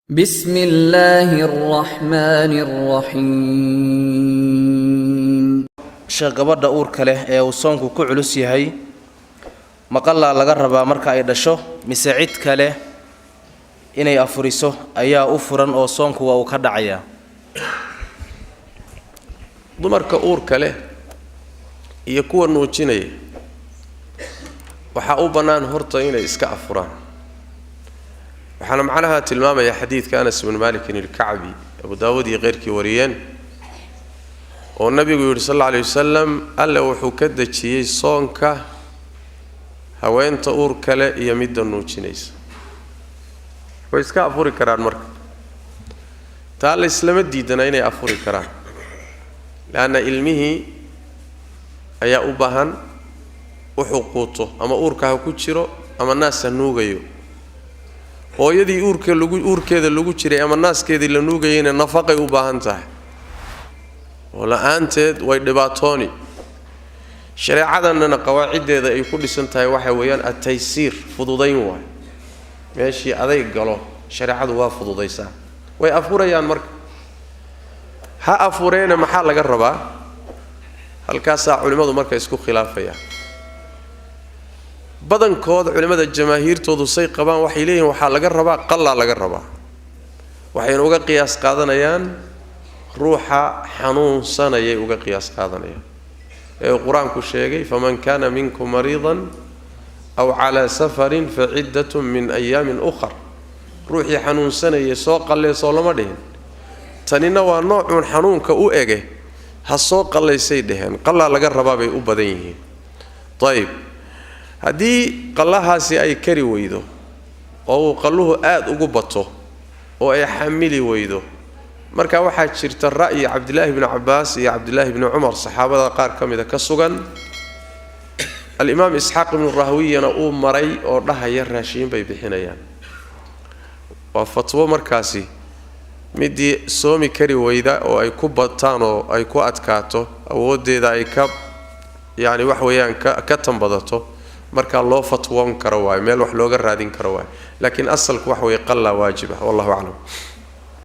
بسم الله الرحمن الرحيم. Sheekh, gabadha uurka leh ee uu soonku ku culus yahay, maqallaa laga rabaa marka ay dhasho, mise cid kale inay afuriso ayaa u furan oo soonku waa uu ka dhacayaa? Dumarka uurka leh iyo kuwa nuujinaya waxaa u bannaan horta inay iska afuraan. Waxaana macnaha tilmaamaya xadiidka Anas ibnu Malikin ilkacbi, Abu Daawud iyo keyrkii wariyeen, oo nabigu yidhi sal alla alay wasalam: "Alle wuxuu ka dejiyey soonka haweenta uurka leh iyo midda nuujinaysa." Way iska afuri karaan. Marka taa la islama diidana inay afuri karaan, leanna ilmihii ayaa u baahan wuxuu quuto, ama uurka ha ku jiro ama naas ha nuugayo. Hooyadii uurka lagu uurkeeda lagu jiray ama naaskeedii la nuugayayna nafaqay u baahan tahay, oo la-aanteed way dhibaatooni. Shareecadannana qawaaciddeeda ay ku dhisan tahay waxa weeyaan ataysiir, fududayn waay. Meeshii adayg galo shareecadu waa fududaysaa. Way afurayaan. Marka ha afureena, maxaa laga rabaa? Halkaasaa culimmadu marka isku khilaafayaan. Badankood culimmada jamaahiirtoodu say qabaan, waxay leeyihin waxaa laga rabaa qallaa laga rabaa. Waxayna uga qiyaas qaadanayaan ruuxa xanuunsanayay uga qiyaas qaadanayaan ee uu Qur-aanku sheegay: "Faman kana minkum mariidan aw calaa safarin fa ciddatun min ayaamin ukhar." Ruuxii xanuunsanayay soo qalleysoo lama dhihin. Tanina waa noocuun xanuunka u ege, ha soo qallaysay dheheen, qallaa laga rabaa bay u badan yihiin. Ayib, haddii qallahaasi ay kari weydo oo uu qalluhu aada ugu bato oo ay xamili weydo, marka waxaa jirta ra'yi Cabdilaahi bni Cabbaas iyo Cabdilaahi bni Cumar, saxaabada qaar ka mida ka sugan, Alimaam Isxaaq ibnu Rahwiyana uu maray, oo dhahaya raashiin bay bixinayaan. Waa fatwo markaasi midii soomi kari weyda oo ay ku bataan oo ay ku adkaato, awooddeeda ay ka yacni wax weeyaan ka tanbadato, markaa loo fatwoon karo waayo, meel wax looga raadin karo waayo. Laakiin asalku waxa weeye qallaa waajib ah. Wallahu aclam.